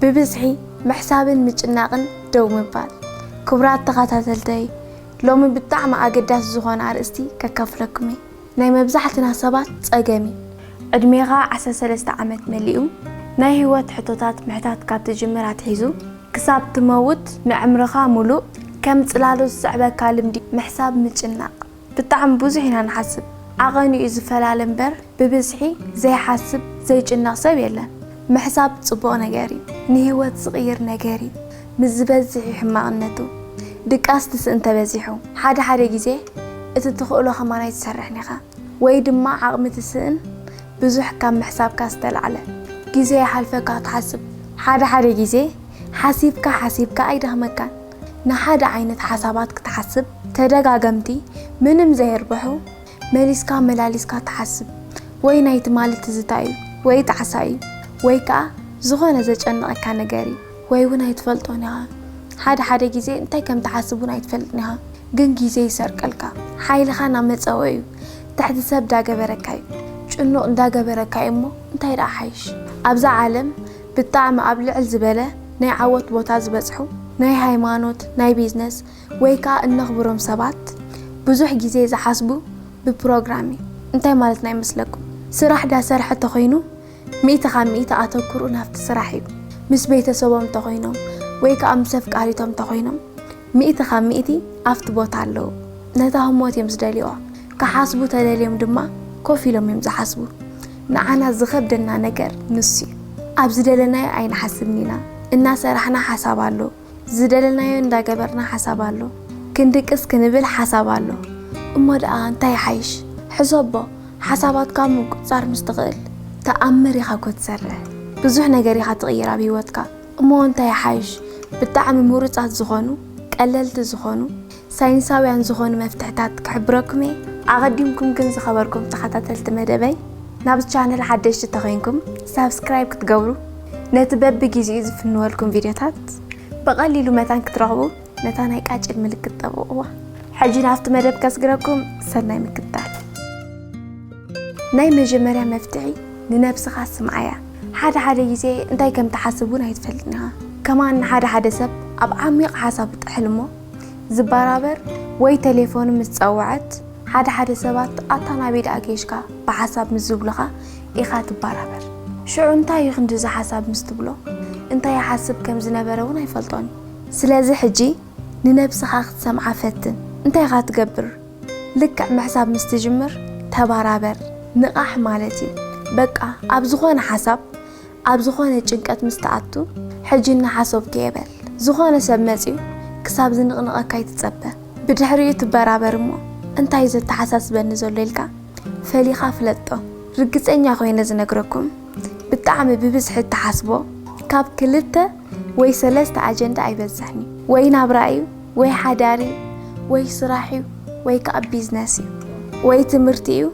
ብብዝሒ ምሕሳብን ምጭናቕን ደው ምባል። ክቡራት ተኸታተልተይ፣ ሎሚ ብጣዕሚ ኣገዳሲ ዝኾነ ኣርእስቲ ከካፍለኩም እየ። ናይ መብዛሕትና ሰባት ጸገም እዩ። ዕድሜኻ ዓሰርተ ሰለስተ ዓመት መሊኡ፣ ናይ ህይወት ሕቶታት ምሕታት ካብ ትጅምር ኣትሒዙ ክሳብ ትመውት ንዕምርኻ ሙሉእ ከም ጽላሎት ዝስዕበካ ልምዲ ምሕሳብ ምጭናቕ። ብጣዕሚ ብዙሕ ኢና ንሓስብ። ዓቐኑ እዩ ዝፈላለ እምበር ብብዝሒ ዘይሓስብ ዘይጭነቕ ሰብ የለን። ምሕሳብ ጽቡቕ ነገር እዩ። ንህይወት ዝቕይር ነገር እዩ። ምስ ዝበዝሕ እዩ ሕማቕነቱ። ድቃስ ትስእን ተበዚሑ። ሓደ ሓደ ግዜ እቲ ትኽእሎ ከማን ኣይትሰርሕን ኢኻ። ወይ ድማ ዓቕሚ ትስእን ብዙሕ ካብ ምሕሳብካ ዝተላዕለ። ግዜ ይሓልፈካ ክትሓስብ። ሓደ ሓደ ግዜ ሓሲብካ ሓሲብካ ኣይደኽመካን። ንሓደ ዓይነት ሓሳባት ክትሓስብ ተደጋገምቲ ምንም ዘየርብሑ መሊስካ መላሊስካ ትሓስብ። ወይ ናይ ትማሊ ትዝታ እዩ፣ ወይ ጣዕሳ እዩ፣ ወይ ከኣ ዝኾነ ዘጨንቐካ ነገር እዩ። ወይ እውን ኣይትፈልጦን ኢኻ። ሓደ ሓደ ግዜ እንታይ ከም ትሓስብ እውን ኣይትፈልጥን ኢኻ። ግን ግዜ ይሰርቀልካ። ሓይልኻ እናመጸወ እዩ። ትሕቲ ሰብ እንዳገበረካ እዩ። ጭኑቕ እንዳገበረካ እዩ እሞ እንታይ ደኣ ሓይሽ? ኣብዛ ዓለም ብጣዕሚ ኣብ ልዕል ዝበለ ናይ ዓወት ቦታ ዝበጽሑ ናይ ሃይማኖት፣ ናይ ቢዝነስ ወይ ከኣ እነኽብሮም ሰባት ብዙሕ ግዜ ዝሓስቡ ብፕሮግራም እዩ። እንታይ ማለትና ይመስለኩም? ስራሕ ዳሰርሐ ተኾይኑ ሚእቲ ካብ ሚእቲ ኣተኩሩ ናብቲ ስራሕ እዩ። ምስ ቤተሰቦም ተኾይኖም ወይ ከኣ ምስ ኣፍቃሪቶም ተኾይኖም ሚእቲ ካብ ሚእቲ ኣብቲ ቦታ ኣለዉ። ነታ ህሞት እዮም ዝደልዩዋ። ክሓስቡ ተደልዮም ድማ ኮፍ ኢሎም እዮም ዝሓስቡ። ንዓና ዝኸብደና ነገር ንሱ እዩ። ኣብ ዝደለናዮ ኣይንሓስብን ኢና። እናሰራሕና ሓሳብ ኣሎ። ዝደለናዮ እንዳገበርና ሓሳብ ኣሎ። ክንድቅስ ክንብል ሓሳብ ኣሎ። እሞ ደኣ እንታይ ይሓይሽ? ሕሰቦ፣ ሓሳባትካ ምቁጽጻር ምስ ትኽእል ተኣምር ኢኻ እኮ ትሰርሕ። ብዙሕ ነገር ኢኻ ትቕይር ኣብ ህይወትካ። እሞ እንታይ ይሓይሽ? ብጣዕሚ ምሩጻት ዝኾኑ፣ ቀለልቲ ዝኾኑ፣ ሳይንሳውያን ዝኾኑ መፍትሕታት ክሕብረኩም እየ። ኣቐዲምኩም ግን ዝኸበርኩም ተኸታተልቲ መደበይ፣ ናብ ቻነል ሓደሽቲ ተኾይንኩም ሳብስክራይብ ክትገብሩ፣ ነቲ በብግዜኡ ዝፍንወልኩም ቪድዮታት ብቐሊሉ መታን ክትረኽቡ ነታ ናይ ቃጭል ምልክት ጠብቕዋ። ሕጂ ናብቲ መደብ ከስግረኩም፣ ሰናይ ምክትታል። ናይ መጀመርያ መፍትሒ ንነብስኻ ስምዓያ። ሓደ ሓደ ግዜ እንታይ ከም ትሓስብ እውን ኣይትፈልጥን ኢኻ። ከማን ንሓደ ሓደ ሰብ ኣብ ዓሚቕ ሓሳብ ይጥሕል እሞ ዝበራበር ወይ ቴሌፎኑ ምስ ጸውዐት ሓደ ሓደ ሰባት ኣታ ናበይ ደኣ ገይሽካ ብሓሳብ ምስ ዝብሉኻ ኢኻ ትበራበር። ሽዑ እንታይ እዩ ክንድዚ ሓሳብ ምስ ትብሎ እንታይ ይሓስብ ከም ዝነበረ እውን ኣይፈልጦን እዩ። ስለዚ ሕጂ ንነብስኻ ክትሰምዓ ፈትን። እንታይ ኢኻ ትገብር? ልክዕ ምሕሳብ ምስ ትጅምር ተባራበር፣ ንቓሕ ማለት እዩ። በቃ ኣብ ዝኾነ ሓሳብ ኣብ ዝኾነ ጭንቀት ምስ ትኣቱ ሕጂ እናሓሰብኩ እየ በል። ዝኾነ ሰብ መጺኡ ክሳብ ዝንቕንቐካ ኣይትጸበ። ብድሕሪኡ ትበራበር እሞ እንታይ እዩ ዘተሓሳስበኒ ዘሎ ኢልካ ፈሊኻ ፍለጦ። ርግጸኛ ኮይነ ዝነግረኩም ብጣዕሚ ብብዝሒ እትሓስቦ ካብ ክልተ ወይ ሰለስተ ኣጀንዳ ኣይበዝሕን እዩ። ወይ ናብራ እዩ፣ ወይ ሓዳር እዩ፣ ወይ ስራሕ እዩ፣ ወይ ከዓ ቢዝነስ እዩ፣ ወይ ትምህርቲ እዩ፣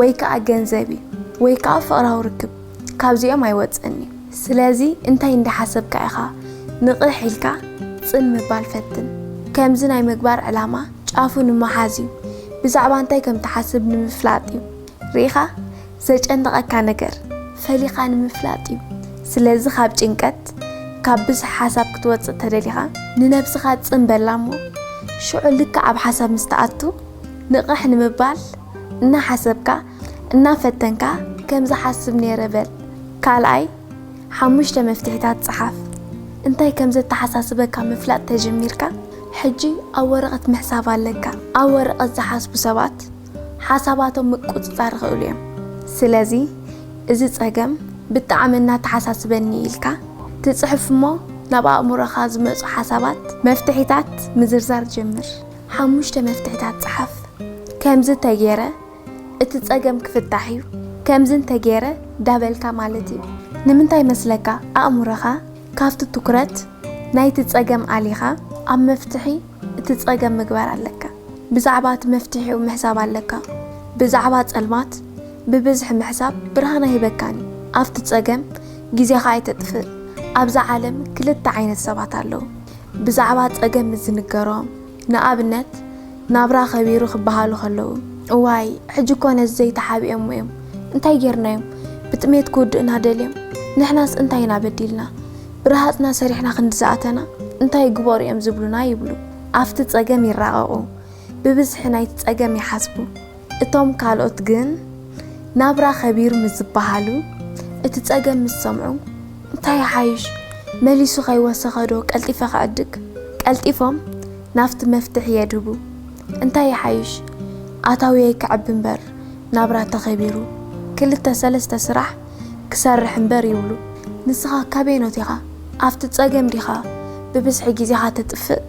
ወይ ከዓ ገንዘብ እዩ፣ ወይ ከዓ ፍቕራዊ ርክብ። ካብዚኦም ኣይወፅእን እዩ። ስለዚ እንታይ እንዳሓሰብካ ኢኻ ንቕሕ ኢልካ ፅን ምባል ፈትን። ከምዚ ናይ ምግባር ዕላማ ጫፉ ንምሓዝ እዩ። ብዛዕባ እንታይ ከም ትሓስብ ንምፍላጥ እዩ። ርኢኻ ዘጨንቐካ ነገር ፈሊኻ ንምፍላጥ እዩ። ስለዚ ካብ ጭንቀት፣ ካብ ብዝሒ ሓሳብ ክትወፅእ ተደሊኻ ንነብስኻ ፅን በላ እሞ ሽዑ ልክዕ ኣብ ሓሳብ ምስ ትኣቱ ንቕሕ ንምባል እናሓሰብካ እናፈተንካ ከምዚ ሓስብ ነይረ በል። ካልኣይ ሓሙሽተ መፍትሒታት ጸሓፍ። እንታይ ከም ዘተሓሳስበካ ምፍላጥ ተጀሚርካ፣ ሕጂ ኣብ ወረቐት ምሕሳብ ኣለካ። ኣብ ወረቐት ዝሓስቡ ሰባት ሓሳባቶም ምቁጽጻር ይኽእሉ እዮም። ስለዚ እዚ ጸገም ብጣዕሚ እናተሓሳስበኒ ኢልካ ትጽሕፍ እሞ ናብ ኣእምሮኻ ዝመጹ ሓሳባት መፍትሒታት ምዝርዛር ጀምር። ሓሙሽተ መፍትሒታት ጸሓፍ። ከምዚ ተገይረ እቲ ጸገም ክፍታሕ እዩ። ከምዚ እንተገይረ ዳበልካ ማለት እዩ። ንምንታይ መስለካ? ኣእምሮኻ ካብቲ ትኩረት ናይቲ ጸገም ኣሊኻ ኣብ መፍትሒ እቲ ጸገም ምግባር ኣለካ። ብዛዕባ እቲ መፍትሒኡ ምሕሳብ ኣለካ። ብዛዕባ ጸልማት ብብዝሒ ምሕሳብ ብርሃን ኣይህበካን እዩ። ኣብቲ ጸገም ግዜኻ ኣይተጥፍእ። ኣብዛ ዓለም ክልተ ዓይነት ሰባት ኣለዉ። ብዛዕባ ጸገም ምስ ዝንገሮም፣ ንኣብነት ናብራ ከቢሩ ክበሃሉ ከለዉ፣ እዋይ ሕጂ እኮ ነዚ ዘይተሓቢኦሞ እዮም፣ እንታይ ጌርናዮም? ብጥሜት ክውድኡና ደልዮም? ንሕናስ እንታይ ኢና በዲልና? ረሃጽና ሰሪሕና ክንዲ ዝኣተና እንታይ ግበሩ እዮም ዝብሉና ይብሉ። ኣብቲ ጸገም ይራቐቑ፣ ብብዝሒ ናይቲ ጸገም ይሓስቡ። እቶም ካልኦት ግን ናብራ ከቢሩ ምስ ዝበሃሉ እቲ ጸገም ምስ ሰምዑ እንታይ ይሓይሽ መሊሱ ከይወሰኸዶ ቀልጢፈ ክዕድግ ቀልጢፎም ናብቲ መፍትሒ የድህቡ። እንታይ ይሓይሽ ኣታውየይ ክዕቢ እምበር ናብራ ተኸቢሩ ክልተ ሰለስተ ስራሕ ክሰርሕ እምበር ይብሉ። ንስኻ ካበይኖት ኢኻ ኣብቲ ጸገም ዲኻ ብብዝሒ ግዜኻ ተጥፍእ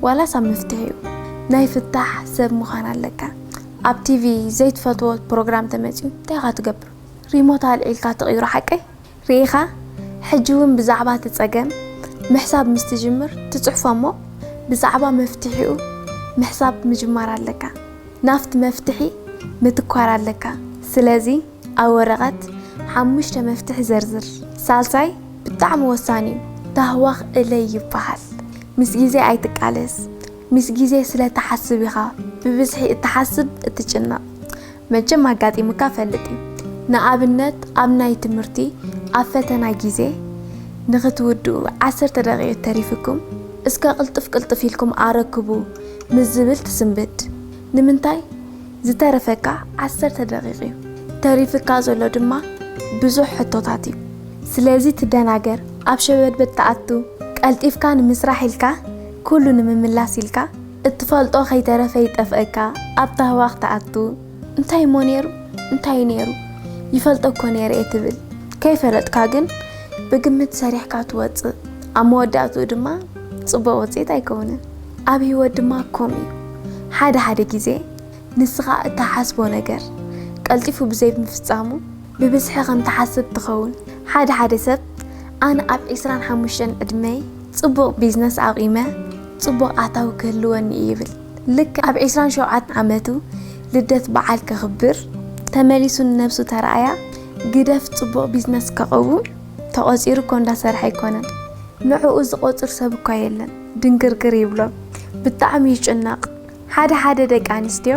ዋላስ ኣብ መፍትሒ እዩ ናይ ፍታሕ ሰብ ምዃን ኣለካ። ኣብ ቲቪ ዘይትፈትዎ ፕሮግራም ተመፅዩ እንታይ ኢኻ ትገብር? ሪሞት ኣልዒልካ ትቕይሮ ሓቀይ? ርኢኻ? ሕጂ እውን ብዛዕባ እቲ ጸገም ምሕሳብ ምስ ትጅምር ትጽሕፎ እሞ ብዛዕባ መፍትሒኡ ምሕሳብ ምጅማር ኣለካ። ናብቲ መፍትሒ ምትኳር ኣለካ። ስለዚ ኣብ ወረቐት ሓሙሽተ መፍትሒ ዘርዝር። ሳልሳይ ብጣዕሚ ወሳኒ እዩ። ታህዋኽ እለይ ይበሃል። ምስ ግዜ ኣይትቃለስ። ምስ ግዜ ስለ ትሓስብ ኢኻ ብብዝሒ እትሓስብ እትጭነቕ። መቸም ኣጋጢሙካ ፈልጥ እዩ። ንኣብነት ኣብ ናይ ትምህርቲ ኣብ ፈተና ግዜ ንኽትውድኡ ዓሰርተ ደቂቕ ተሪፍኩም እስከ ቅልጥፍ ቅልጥፍ ኢልኩም ኣረክቡ ምስ ዝብል ትስንብድ። ንምንታይ? ዝተረፈካ ዓሰርተ ደቂቕ እዩ። ተሪፍካ ዘሎ ድማ ብዙሕ ሕቶታት እዩ። ስለዚ ትደናገር ኣብ ሸበድበድ ትኣቱ። ቀልጢፍካ ንምስራሕ ኢልካ ኩሉ ንምምላስ ኢልካ እትፈልጦ ከይተረፈ ይጠፍእካ ኣብ ታህዋኽ ትኣቱ። እንታይ እሞ ነይሩ እንታይ ነይሩ ይፈልጦ እኮ ነይረ እየ ትብል። ከይፈለጥካ ግን ብግምት ሰሪሕካ ትወፅእ። ኣብ መወዳእትኡ ድማ ፅቡቕ ውፅኢት ኣይከውንን። ኣብ ህይወት ድማ ከምኡ እዩ። ሓደ ሓደ ግዜ ንስኻ እትሓስቦ ነገር ቀልጢፉ ብዘይምፍጻሙ ብብዝሒ ከም ትሓስብ ትኸውን። ሓደ ሓደ ሰብ ኣነ ኣብ ዕስራን ሓሙሽተን ዕድመይ ጽቡቕ ቢዝነስ ኣቒመ ጽቡቕ ኣታዊ ክህልወኒ እዩ ይብል። ልክዕ ኣብ ዕስራን ሸውዓተን ዓመቱ ልደት በዓል ከኽብር ተመሊሱ ንነብሱ ተረኣያ ግደፍ ጽቡቕ ቢዝነስ ከቐውም ተቖጺሩ እኮ እንዳሰርሐ ኣይኮነን። ንዕኡ ዝቖጽር ሰብ እኳ የለን። ድንግርግር ይብሎ። ብጣዕሚ ይጭነቕ። ሓደ ሓደ ደቂ ኣንስትዮ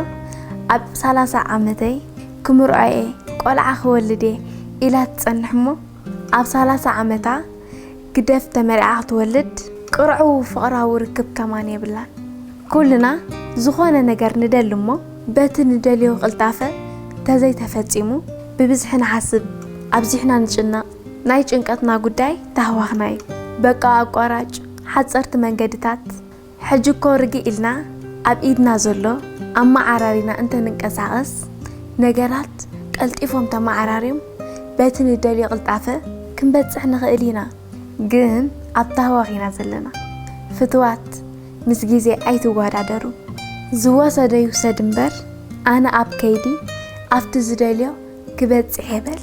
ኣብ ሰላሳ ዓመተይ ክምርዖ እየ፣ ቆልዓ ክወልድ እየ ኢላ ትጸንሕ እሞ ኣብ ሰላሳ ዓመታ ግደፍ ተመርዓ ክትወልድ ቅርዕው ፍቕራዊ ርክብ ከማን የብላን። ኩልና ዝኾነ ነገር ንደሊ እሞ በቲ ንደልዮ ቅልጣፈ ተዘይተፈጺሙ ብብዝሒ ንሓስብ፣ ኣብዚሕና ንጭነቕ። ናይ ጭንቀትና ጉዳይ ታህዋኽና እዩ። በቃ ኣቋራጭ ሓጸርቲ መንገድታት። ሕጂ እኮ ርግእ ኢልና ኣብ ኢድና ዘሎ ኣመዓራሪና እንተንንቀሳቐስ ነገራት ቀልጢፎም ተመዓራርዮም በቲ ንደልዮ ቅልጣፈ ክንበጽሕ ንኽእል ኢና። ግን ኣብ ታህዋኽ ኢና ዘለና። ፍትዋት ምስ ግዜ ኣይትወዳደሩ። ዝወሰዶ ይውሰድ እምበር ኣነ ኣብ ከይዲ ኣብቲ ዝደልዮ ክበጽሕ እየ በል።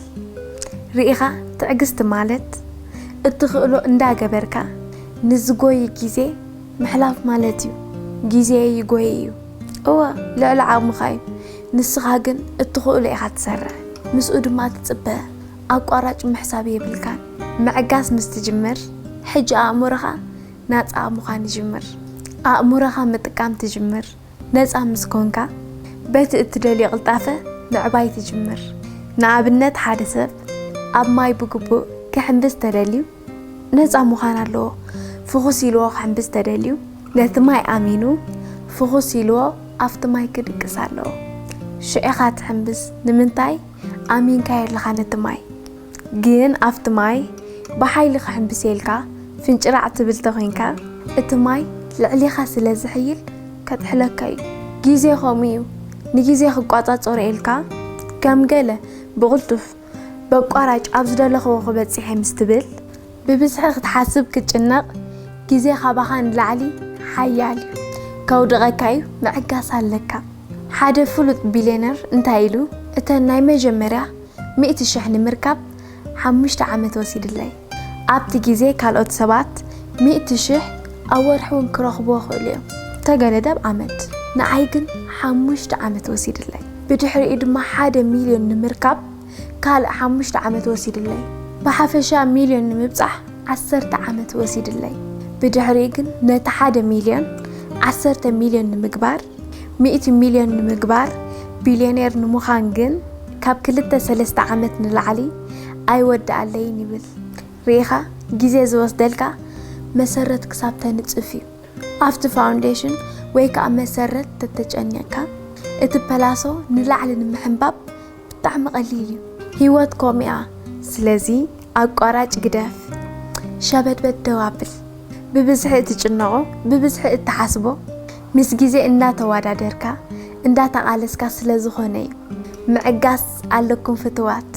ርኢኻ ትዕግስቲ ማለት እትኽእሎ እንዳገበርካ ንዝጎይ ግዜ ምሕላፍ ማለት እዩ። ግዜ ይጎይ እዩ። እወ ልዕሊ ዓቕምኻ እዩ። ንስኻ ግን እትኽእሎ ኢኻ ትሰርሕ። ምስኡ ድማ ትጽበ። ኣቋራጭ ምሕሳብ የብልካን። ምዕጋስ ምስ ትጅምር ሕጂ ኣእምሮኻ ናጻ ምዃን ይጅምር። ኣእምሮኻ ምጥቃም ትጅምር። ነጻ ምስ ኮንካ በቲ እትደልዮ ቅልጣፈ ምዕባይ ትጅምር። ንኣብነት ሓደ ሰብ ኣብ ማይ ብግቡእ ክሕምብስ ተደልዩ ነጻ ምዃን ኣለዎ። ፍኹስ ኢልዎ ክሕምብስ ተደልዩ ነቲ ማይ ኣሚኑ ፍኹስ ኢልዎ ኣብቲ ማይ ክድቅስ ኣለዎ። ሽዑ ኢኻ ትሕምብስ። ንምንታይ? ኣሚንካዮ ኣለኻ ነቲ ማይ። ግን ኣብቲ ማይ ብሓይሊ ክሕምብስ ኢልካ ፍንጭራዕ ትብል ተኾይንካ እቲ ማይ ልዕሌኻ ስለ ዝሕይል ከጥሕለካ እዩ። ግዜ ከምኡ እዩ። ንግዜ ክቋጻጸሮ ኢልካ ከም ገለ ብቕልጡፍ በቋራጭ ኣብ ዝደለኽዎ ክበጽሕ እየ ምስ ትብል ብብዝሒ ክትሓስብ ክትጭነቕ ግዜ ካባኻ ንላዕሊ ሓያል እዩ። ከውድቐካ እዩ። ምዕጋስ ኣለካ። ሓደ ፍሉጥ ቢልዮነር እንታይ ኢሉ? እተን ናይ መጀመርያ ሚእቲ ሽሕ ንምርካብ ሓሙሽተ ዓመት ወሲድለይ። ኣብቲ ግዜ ካልኦት ሰባት ሚእቲ ሽሕ ኣብ ወርሒ እውን ክረኽብዎ ይኽእሉ እዮም፣ ተገለ ደብ ዓመት። ንዓይ ግን ሓሙሽተ ዓመት ወሲድለይ። ብድሕሪኡ ድማ ሓደ ሚልዮን ንምርካብ ካልእ ሓሙሽተ ዓመት ወሲድለይ። ብሓፈሻ ሚልዮን ንምብጻሕ ዓሰርተ ዓመት ወሲድለይ። ብድሕሪኡ ግን ነቲ ሓደ ሚልዮን ዓሰርተ ሚልዮን ንምግባር፣ ሚእቲ ሚልዮን ንምግባር፣ ቢልዮኔር ንምዃን ግን ካብ ክልተ ሰለስተ ዓመት ንላዕሊ ኣይወድኣለይን ይብል። ርኢኻ? ግዜ ዝወስደልካ መሰረት ክሳብ ተንጽፍ እዩ። ኣብቲ ፋውንዴሽን ወይ ከዓ መሰረት ተተጨኒቕካ፣ እቲ ፐላሶ ንላዕሊ ንምሕንባብ ብጣዕሚ ቀሊል እዩ። ህይወት ኮሚኣ። ስለዚ ኣቋራጭ ግደፍ። ሸበድበድ ደው ኣብል። ብብዝሒ እትጭነቆ፣ ብብዝሒ እትሓስቦ፣ ምስ ግዜ እናተዋዳደርካ እንዳተቓለስካ ስለ ዝኾነ እዩ። ምዕጋስ ኣለኩም ፍትዋት።